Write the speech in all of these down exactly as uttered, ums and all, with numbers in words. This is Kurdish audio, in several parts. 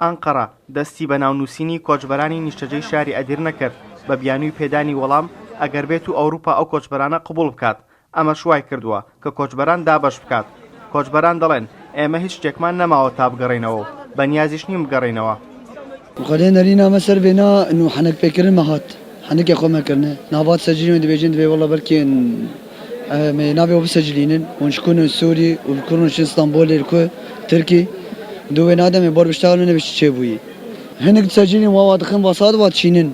ئەنقەرە دەستی بە ناونووسینی کۆچبەرانی نیشتەجێی شاری ئەدیرنە کرد بە بیانووی پێدانی وەڵام ئەگەر بێت و ئەوروپا ئەو کۆچبەرانە قبوڵ بکات. ئەمەش وای کردووە کە کۆچبەران دابەش بکات. کۆچبەران دەڵێن، ئێمە هیچ شتێکمان نەماوە تا بگەڕێینەوە و بە نیازیش نین بگەڕێینەوە. Xwedê nerîna me ser vêna nû henek pêkirin me hat. Henekê xwe me kirine. Nava secilîn dibêjin, dibê wela belkî, e, me navê we bisecilînin. Hûn ji ku ne Sûrî û li ku rûnin Stenbolê, li ku Tirkî. Dû wê nademê bar bi ştexilin, ne bi çi çêbûyî. Hinek dicilîn, wa wa dixin, va sat, wa diçînin.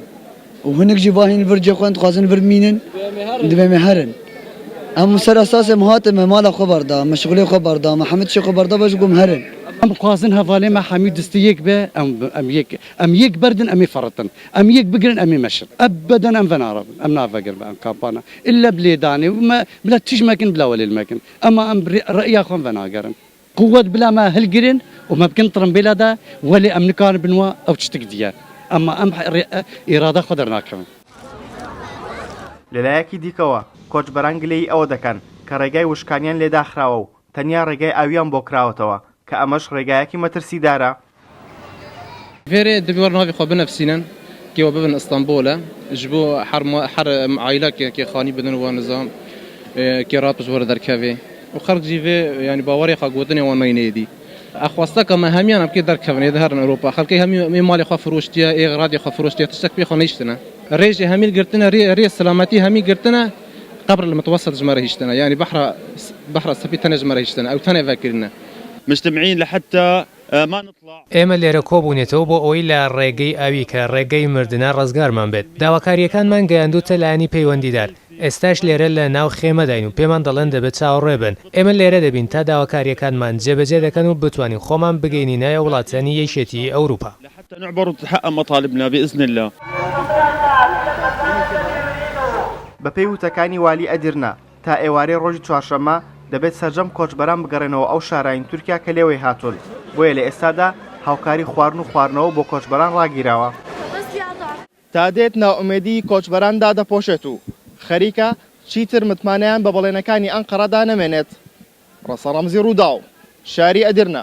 Û hinek jî va hîn li vir cê xwe dixwazin vir bimînin, divê me herin. Em ser esasê me hatin, me mala xwe berda, me şixulê xwe berda, me hemî tişê xwe berda, ve ji ku em herin. Em dixwazin hevalê me hemî distî yek be, em, em yek, em yek berdin, em ê feritin. Em yek bigirin, em ê meşin. Ebeden em venarabin, em navegerin be em kampana. Îlle bi lêdanê, me bila tişt mekin, bila welêl mekin. Ema em re-, re'ya xwe venagerin. Quwet bila me hilgirin û me bikin tirimbêla de, welê em nikarin bin wa ew tiştik diye. Ema em rê-, îrada xwe dernakevin. لە لایەکی دیکەوە، کۆچبەران گلەیی ئەوە دەکەن کە ڕێگای وشکانیان لێ داخراوە و تەنیا ڕێگای ئاویان بۆ کراوەتەوە، کە ئەمەش ڕێگایەکی مەترسیدارە. Vêrê divê wer navê xwe binivîsînin, kê we bibin Istanbul e. Ji bo her ma-, her aîlekê kê xanî bidin we nizam, e, kê rap ji we re derkevê. Û xelk jî vê, yanî bawerê xwe gotinê wan neyne êdî. Ev xwesteka me hemiyan em kê derkevin, êdî herin Ewropa. Xelkê hemî ê malê xwe firoştiye, ê radê xwe firoştiye, tiştek pê xwe nehiştine. Rêjê hemî girtine, rê, rê selametî hemî girtine, qebr li mitwesset ji me re hiştine. Yanî behra, behra spî tenê ji me re hiştine. Ew tenê vekirine. مجتمعين لحتى، آه، ما نطلع. ئێمە لێرە کۆبوونێتەوە بۆ ئەوەی لە ڕێگەی ئاوی کە ڕێگەی مردنە ڕزگارمان بێت. داواکاریەکانمان گەیاندوتە لایەنی پەیوەندیدار. ئێستاش لێرە لە ناو خێمەداین و پێمان دەڵێن دەبێت چاوەڕێ بن. ئێمە لێرە دەبین تا داواکاریەکانمان جێبەجێ دەکەن و بتوانین خۆمان بگەینینە وڵاتانی یەکێتی ئەوروپا. لحتى نعبر ونتحقق مطالبنا بإذن الله. بە پێی وتەکانی والی ئەدیرنە، تا ئێوارەی ڕۆژی چوارشەممە دەبێت سەرجەم کۆچبەران بگەڕێنەوە ئەو شارایەی تورکیا کە لێوەی هاتوون. بۆیە لە ئێستادا هاوکاری خواردن و خواردنەوە بۆ کۆچبەران ڕاگیراوە. تا دێت نائومێدی کۆچبەران دادەپۆشێت و خەریکە چیتر متمانەیان بە بەڵێنەکانی ئەنقەرەدا نەمێنێت. ڕەسە ڕەمزی، ڕووداو، شاری ئەدیرنە.